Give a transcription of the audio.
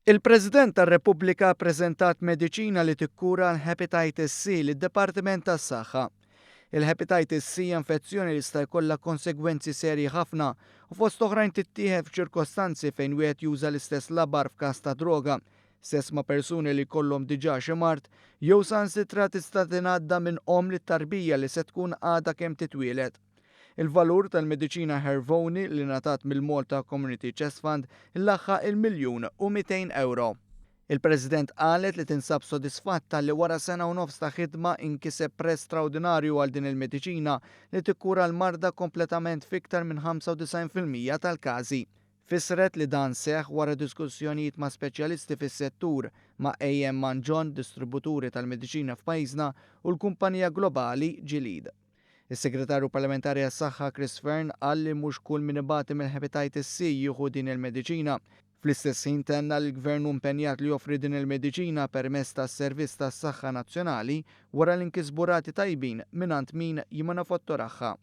Il-President tar-Repubblika ppreżentat mediċina li tikkura l-Hepatitis C lid-Dipartiment tas-Saħħa. Il-Hepatitis C hija infezzjoni li jista' jkollha konsegwenzi serji ħafna u fost oħrajn tittieħed f'ċirkostanzi fejn wieħed juża l-istess labar f'każ ta' droga, sess ma' persuni li jkollhom diġà xi mard, jew saħansitra tista' tingħadda minn omm lit-tarbija li se tkun għadha kemm titwieled. Il-valur tal-mediċina Hervoni li ngħatat mill-Malta Community Chest Fund laħaq il-miljun u 200 ewro. Il-President qalet li tinsab sodisfatta li wara sena u nofs ta' ħidma inkiseb prezz straordinarju għal din il-mediċina li tikkura l-marda kompletament f'iktar minn 95% tal-każi. Fissret li dan seħħ wara diskussjonijiet ma' speċjalisti fis-settur, ma' AM Mangion, distributuri tal-mediċina f'pajjiżna, u l-kumpanija globali Gilead. Is-Segretarju Parlamentari għas-Saħħa Chris Fearne qal li mhux kull min ibati mill-Hepatitis C jieħu din il-mediċina. Fl-istess ħin tenna li l-Gvern hu impenjat li joffri din il-mediċina permezz tas-Servizz tas-Saħħa Nazzjonali wara li nkisbu rati tajbin mingħand min jimmanifatturaha.